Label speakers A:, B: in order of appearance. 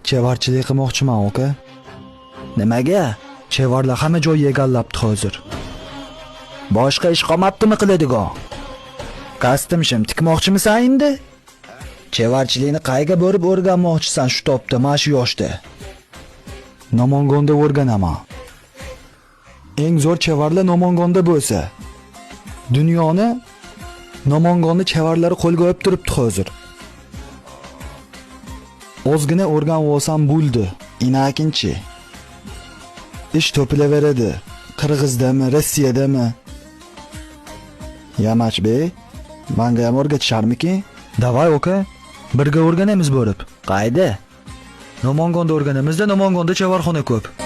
A: Chevarchilik qilmoqchiman, aka.
B: Nimaga?
A: Chevarlar hamma joyni egallabdi hozir.
B: Boshqa ish qolmabdimi qiladigan? Kostyum shim tikmoqchimisan endi? Chevarchilikni qayga borib o'rganmoqchisan shu topda, mana shu yoshda?
A: Namangonda o'rganaman. Eng zo'r chevarlar Namangonda bo'lsa. Dunyoni Namangonni chevarlari qo'lga olib turibdi hozir. Ozgina o'rganib olsam bo'ldi.
B: Inakinchi.
A: Ish topilaveradi. Qirg'izdami, Rossiyadami?
B: Yamachbey, manga ham o'rgatisharmikin?
A: Davay, aka. Birga o'rganamiz borib.
B: Qayda?
A: Namangonda o'rganamizda, Namangonda chevarxona ko'p.